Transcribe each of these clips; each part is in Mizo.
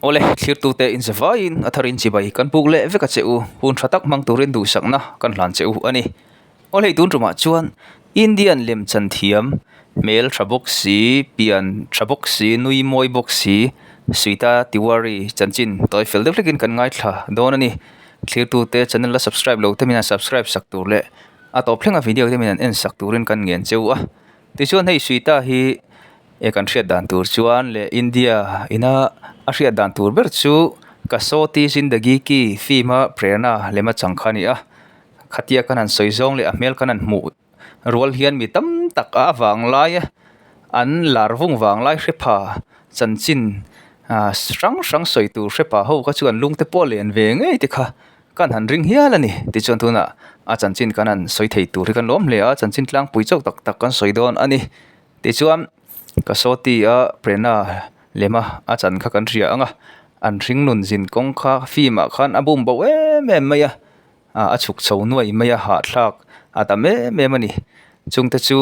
Awle, thlirtute inzavaiin a tharin chibai kan puk leh vek a che u, hun tha tak hmang turin duhsakna kan hlan che u a ni. Awle, tun tumah chuan Indian lemchan thiam, hmel tha bawk si, pian tha bawk si, nui mawi bawk si, Suita Tiwari chanchin tawi fel deuh hlekin kan ngaithla dawn a ni. Thlirtute channel la subscribe lo te min han subscribe sak tur leh a tawp thlenga video te min han en sak turin kan ngen che u a. Tichuan hei Suita hi E kan hriat dan tur chuan leh India ina a hriat dan tur ber chu Kasoti Zindagi Ki film a Prerna lema chang kha a ni a, khatia kan han sawi zawng leh a hmel kan han hmuh rual hian mi tam tak a avang laia an lar vung vang lai hre pha chanchin ah hrang hrang sawi tur hre pha ho kha chu an lung te pawh a len ve ngei te kha kan han ring hial a ni. Tichuan tunah a chanchin kan han sawi thei tur hi kan lawm hle a, chanchin tlangpui chauh tak tak kan sawi dawn a ni. Tichuan Kasoti a Prerna lema a chan kha kan hria ang a, an hringnun zin kawng kha film ah khan a bum bo em em mai a, a chhuk chho nuai mai a, hahthlak a tam em em a ni. Chungte chu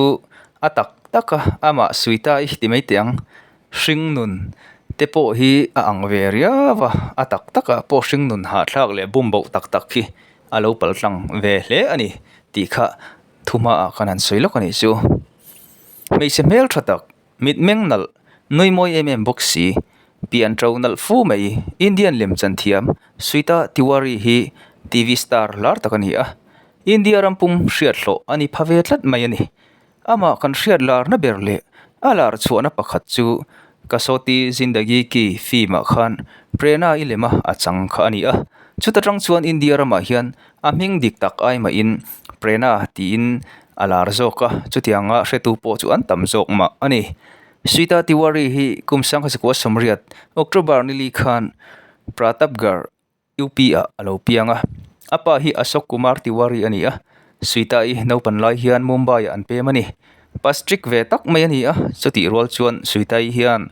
a tak tak a, amah Suita i ti mai teh ang, hringnun te pawh hi a ang ve riau a, a tak tak ah pawh hringnun hahthlak leh bum bo tak tak hi a lo pal tlang ve hle a ni tih kha Thu hmaah khan han sawi lawk a nih chu. Hmeichhe hmel tha tak, mitmeng nalh, nui mawi em em bawk si, pian to nalh fu mai, Indian lemchan thiam Sweta Tiwari hi TV star lar tak a ni a. India ram pum hriat hlawh a ni pha ve tlat mai a ni. Amah kan hriat larna ber leh a lar chhuahna pakhat chu Kasoti Zindagi Ki film ah khan Prerna i lema a chang kha a ni a. Chuta tang chuan India ramah hian A hming dik tak ai mahin Prerna tiin a lar zawk a, chutianga hretu pawh chu an tam zawk mah a ni. Sweta Tiwari hi kum sangkhasikua sawmriat, October nili khan Pratapgarh, UP ah a lo piang a. A pa hi Ashok Kumar Tiwari a ni a, Sweta-i naupan lai hian Mumbai-ah an pem a ni. Pa strict ve tak mai a ni a, chutih rual chuan Sweta-i hian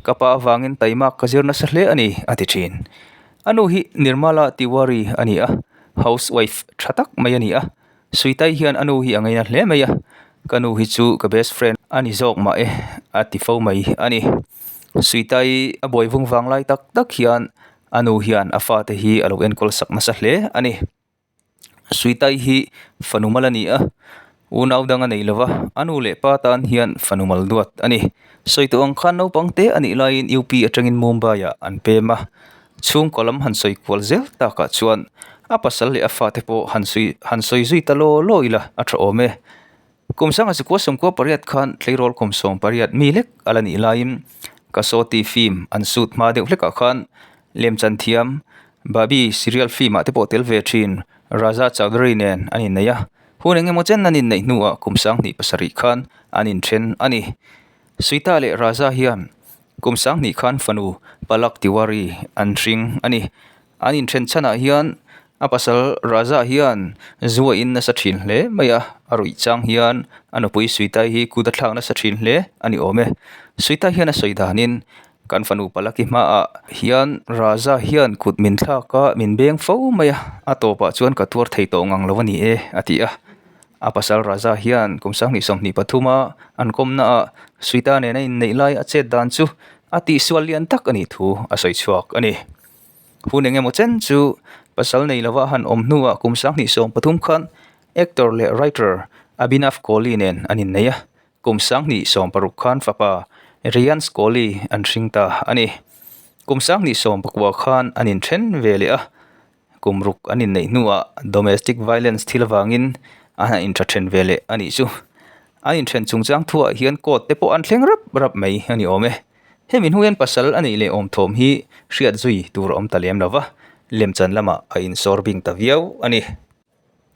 ka pa avangin taimak ka zir nasa hle a ni, a ti thin. A nu hi Nirmala Tiwari a ni a, housewife tha tak mai a ni a. Suitai hian a nu hi a ngaina hle mai a, ka nu hi chu ka best friend a ni zawk mah e a ti fo mai a ni. Suitai a buai vung vang lai tak tak hian a nu hian a fate hi a lo enkawl sak nasa hle a ni. Suitai hi fanu mal a ni a, unau dang a nei lo va, a nu leh pa tan hian fanu mal duat a ni. Sawi tawh ang khan naupang te a nih laiin UP atangin Mumbai ah an pem a, chhungkaw lam han sawi kual zel takah chuan a pasal leh a fate pawh han sawi han sawi zui ta law law ila a tha awm e. Kum sanga sikua sawmkua pariat khan tleirawl kum 18 mi lek a la nih laiin Kasoti film an shoot hma deuh hlekah khan lemchan thiam Babi serial film ah te pawh tel ve thin Raja Chowdhury nen an innei a, hun eng emaw chen an inneih hnuah kum 27 khan an inthen a ni. Sweta leh Raja hian kum 20 khan fanu Palak Tiwari an hring a ni. An inthen chhanah hian a pasal Raja hian zu a in nasa thin hle mai a, a ruih chang hian a nupui Suitai hi kut a thlak nasa thin hle a ni awm e. Suitai hian a sawi danin kan fanu Palaki hmaah hian Raja hian kut min thlak a, min beng fo mai a, a tawpah chuan ka tuar thei tawh ngang lo a ni e a ti a. A pasal Raja hian kum 2023 a an kawmnaah Suita nena inneih lai a chet dan chu a tihsual lian tak a nih thu a sawi chhuak a ni. Hun eng emaw chen chu pasal nei lova han awm hnuah kum 2023 khan actor leh writer Abhinav Kohli nen an innei a, kum 2016 khan fapa Riyansh Kohli an hring ta a ni. Kum 2019 khan an inthen ve leh a, kum ruk an inneih hnuah domestic violence thil avangin an han intha then ve leh a nih chu. An inthen chungchang thuah hian court te pawh an thleng rap rap mai a ni awm e. Hemi hnu hian pasal a neih leh awm thawm hi hriat zui tur a awm ta lem lo va, lemchan lamah a insawr bing ta viau a ni.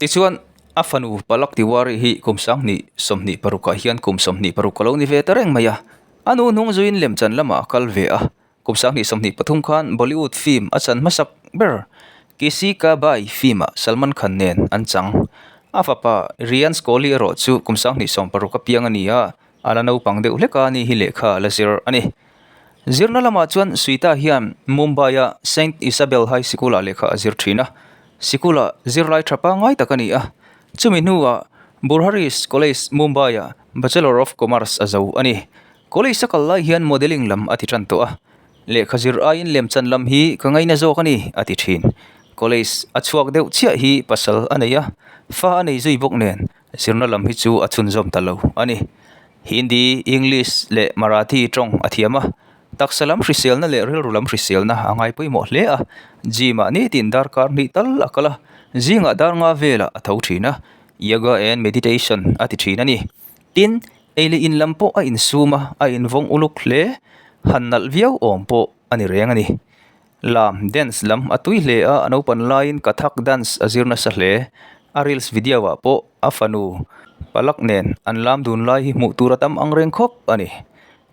Tichuan, a fanu Palak Tiwari hi kum 2026 ah hian kum 26 a lo ni ve ta reng mai a, a nu hnung zuiin lemchan lamah a kal ve a, kum 2023 khan Bollywood film a chan hmasak ber Kisi Ka Bhai film ah Salman Khan nen an chang. A fapa Riyansh Kohli erawh chu kum 2016 a piang a ni a, A la naupang deuh hlek a ni hi lehkha a la zir a ni. Zirna lamah chuan Sweta hian Mumbai-a Saint Isabel High Sikul-ah lehkha a zir thin a. Sikul-ah zirlai tha pangngai tak a ni a. Chumi hnuah Burharis College, Mumbai-ah Bachelor of Commerce a zo a ni. College a kal lai hian modelling lam a ti tan tawh a. Lehkha zir aiin lemchan lam hi ka ngaina zawk a ni, a ti thin. College a chhuak deuh chiah hi pasal a nei a, fa a nei zui bawk nen zirna lam hi chu a chhunzawm ta lo a ni. Hindi, English leh Marathi tawng a thiam a, taksa lam hriselna leh rilru lam hriselna a ngai pawimawh hle a, gym ah nitin darkar hnih tal a kal a, zingah dar nga velah a tho thin a, yoga and meditation a ti thin a ni. Tin, ei leh in lam pawh a insum a, a invawng uluk hle, han nalh viau awm pawh a ni reng a ni. Lam, dance, lam a tui hle a, a naupan laiin Kathak dance a zir nasa hle. A reels video ah pawh a fanu Palak nen an lam dun lai hi hmuh tur a tam ang reng khawp a ni.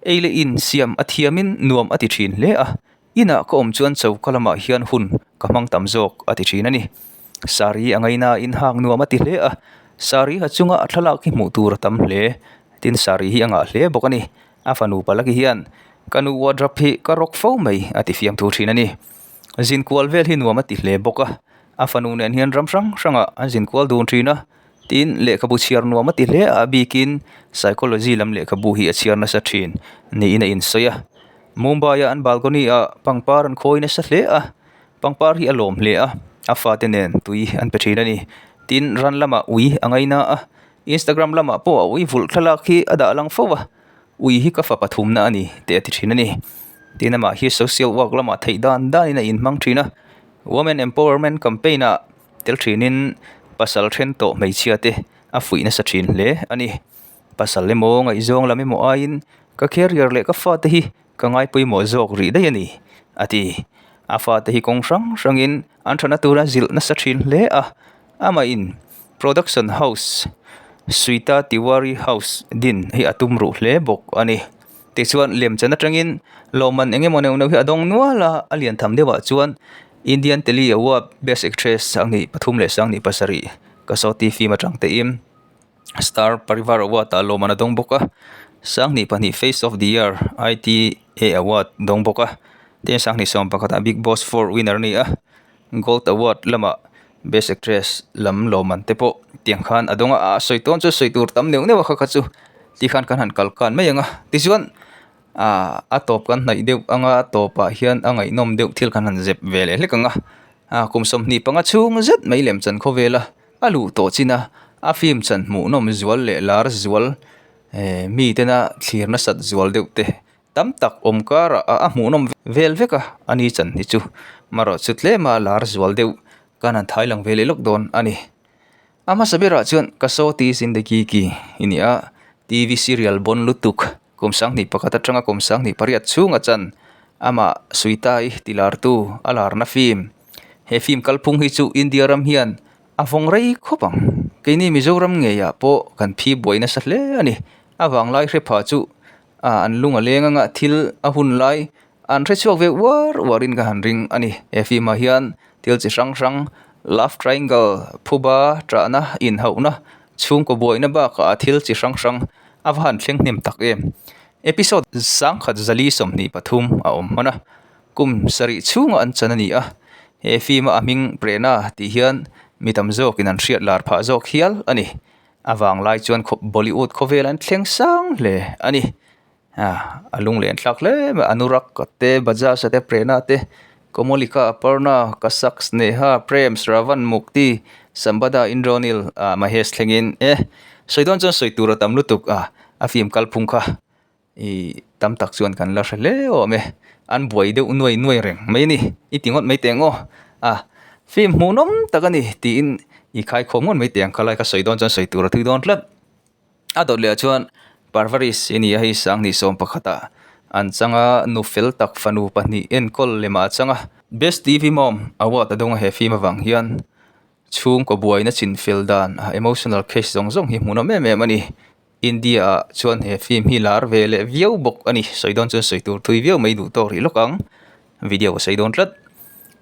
Ei leh in siam a thiamin nuam a ti thin hle a, inah ka awm chuan choka lamah hian hun ka hmang tam zawk a ti thin a ni. Sari a ngainain hak nuam a ti hle a, sari ha chunga a thlalak hi hmuh tur a tam hle. Tin, sari hi a ngah hle bawk a ni. A fanu Palaki hian, Ka nu wardrobe hi ka rawk fo mai, a ti fiamthu thin a ni. Zin kual vel hi nuam a ti hle bawk a, a fanu nen hian ram hrang hrangah an zin kual dun thin a. Tin, lehkhabu chhiar nuam a ti hle a, a bikin psychology lam lehkhabu hi a chhiar nasa thin niin a insawi a. Mumbai-a an balcony-ah pangpar an khawi nasa hle a, pangpar hi a lawm hle a, a fate nen tui an pe thin a ni. Tin, ran lamah ui a ngaina a, Instagram lamah pawh a ui vulh thlalak hi a dah lang fo a, ui hi ka fa pathumna a ni tih a ti thin a ni. Tin amah hi social work lamah theih dan danin a inhmang thin a, Women Empowerment Campaign ah tel thinin pasal then tawh hmeichhia te a fuih nasa thin hle a ni. Pasal emaw ngaihzawng lam emaw aiin ka career leh ka fate hi ka ngai pawimawh zawk rih daih a ni a ti. A fate hi kawng hrang hrangin an thana tura zilh nasa thin hle a, Amahin production house Sweta Tiwari House din hi a tum ruh hle bawk a ni. Tichuan lemchan atangin lawmman eng emaw neuh neuh hi a dawng nual a, a lian tham deuhah chuan Indian Tele Award Best Actress sanghnih pathum leh sanghnih pasarih Kasauti film atang tein Star Parivar Award ah lawmman a dawng bawk a, sanghnih pahnih Face of the Year ITA Award dawng bawk a, tin sanghnih sawm pakhatah Bigg Boss 4 winner a ni a. Gold Award lamah Best Actress lam lawmman te pawh tiang khan a dawng a, a sawi tawn chu sawi tur tam neuh neuh a kha kha chu ti khan kan han kal kan mai ang a tichuan ah a tawp kan hnaih deuh ang a tawpah hian a ngaihnawm deuh thil kan han zep ve leh hlek ang a ah kum 25 chhung zet mai lem chan khawvel a a luh tawh chin a a film chan hmuhnawm zual leh lar zual eh mi tena thlir nasat zual deuh te. Tam tak awm karah a hmuhnawm vel vek a, a ni chan hi chu marawh chu tlem a lar zual deuh kan han thai lang ve leh lawk dawn a ni. A hmasa berah chuan Kasauti Zindagi Ki i ni a, TV serial bawn lutuk kum 21 atanga kum 28 chhunga chan amah Suitai tilartu a larna film. He film kalphung hi chu India ram hian a vawng rei khawp ang. Keini Mizoram ngeiah pawh kan phi buai nasa hle a ni. A vanglai hrepha chu Ah an lung a leng anga thil a hun lai an hre chhuak ve uar uar in ka han ring a ni. He film ah hian thil chi hrang hrang love triangle phuba ṭahna inhauhna chhungkaw buaina bakah thil chi hrang hrang a va han thleng hnem tak em. Episode 1023 a awm hman a, kum sarih chhunga an chan a ni a. He film a a hming Prerna tih hian mi tam zawkin an hriat lar phah zawk hial a ni. A vang lai chuan khaw Bollywood khawvel an thleng sang hle a ni. Ah a lunglen thlak hle mai Anurag te Bajaj te Prerna te Komolika Aparna Kasak Sneha Prem Shravan Mukti Sambada Indronil ah Mahesh thlengin e sawi dawn chuan sawi tur a tam lutuk a a film kalphung kha. Ih tam tak chuan kan la hre hle awm e, an buai deuh nuai nuai reng mai a ni, i ti ngawt mai teh ang aw, a film hmuhnawm tak a ni tiin i khaikhawm ngawt mai teh ang khalai ka sawi dawn chuan sawi tur a thui dawn tlat. A dawt leh ah chuan Parvaris i ni a hei 2011 ah an chang a, nu fel tak fanu pahnih enkawl lemah a chang a, Best TV Mom award a dawng a he film avang hian chhungkaw buaina chinfel dan emotional case zawng zawng hi hmuhnawm em em a ni. India ah chuan he film hi lar ve leh viau bawk a ni. Sawi dawn chuan sawi tur thui viau mai duh tawk rih lawk ang. Video a sawi dawn tlat.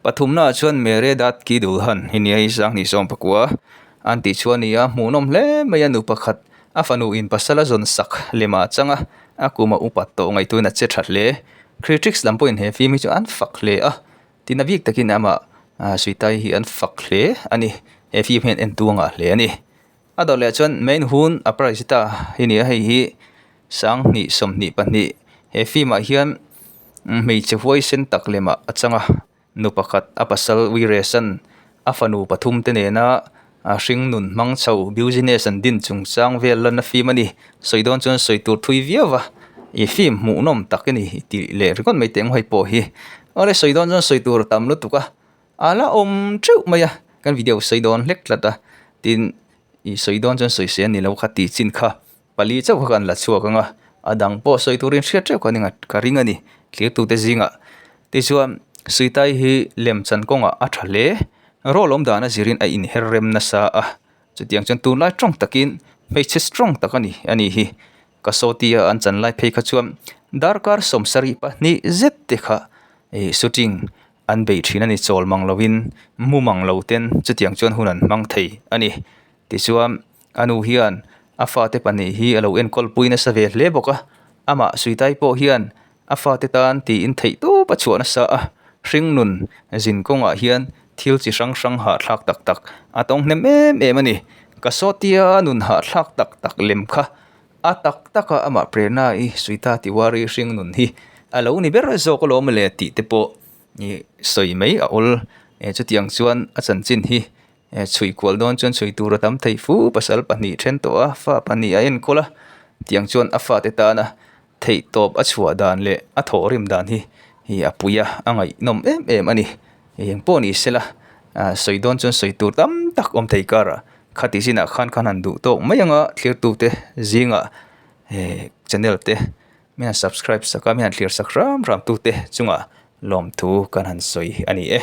Pathumna ah chuan Mere Daat Ki Dulhan hi nia hi 2019 an tih chu a ni a, hmuhnawm hle mai a nu pakhat a fanu in pasal a zawn sak lem ah a chang a, a kum a upat tawh ngaihtuahin a che tha hle. Critics lam pawhin he film hi chu an fak hle a, tin a bik takin amah Suitai hi an fak hle a ni. He film hian en tu a ngah hle a ni. A dawt leh chuan main hun a prize ta hi ni a hei hi 2022 he film ah hian Hmeichhe huaisen tak lemah a chang a, nu pakhat a pasal Uiresan a fanu pathum te nena a hringnun hmang chho business an din chungchang vel lan a fim a ni. Sawi dawn chuan sawi tur thui viau va, i fim hmuhnawm tak a ni tih leh ringawt mai teh ang hei pawh hi. Awle sawi dawn chuan sawi tur a tam lutuk a, a la awm teuh mai a, kan video sawi dawn hlek tlat a, tin i sawi dawn chuan sawi se a ni lo kha tih chin kha. Pali chauh kha kan la chhuak ang a, a dang pawh sawi turin hriat teuh kha ka ring a ni thirtute zingah. Tichuan Suitai hi lemchan kawngah a tha hle, rawlawm dan a zirin a inher rem nasa a, chutiang chuan tunlai tawng takin hmeichhe strong tak a ni a ni hi. Ka sawtia an chan lai phei kha chuan darkar sawmsarih pahnih zet te kha ih shooting an bei thin a ni chawl mang lovin mu mang lo ten chutiang chuan hun an hmang thei a ni. Tichuan, a nu hian a fate pahnih hi a lo enkawl pui nasa ve hle bawk a, amah Suitai pawh hian a fate tan tiin theih tawp a chhuah nasa a, hringnun zin kawngah hian thil chi hrang hrang hahthlak tak tak a tawng hnem em em a ni. Ka sawtia nun hahthlak tak tak lem kha a tak taka amah Prerna-i Suita Tiwari hringnun hi a lo ni ber zawk alawm le tih te pawh sawi mai a awl. Chutiang chuan a chanchin hi Chhui kual dawn chuan chhui tur a tam thei fu, pasal pahnih then tawh a, fa pahnih a enkawl a, tiang chuan a fate tana theihtawp a chhuah dan leh a thawhrim dan hi hi a pui a, a ngaihnawm em em a ni. Eng pawh ni sela, sawi dawn chuan sawi tur tam tak awm thei karah khati zinah khan khan han duh tawk mai anga thlirtute zingah channel te min han subscribe sak a, min han thlir sak hram hram tute chungah lawmthu kan han sawi a ni e.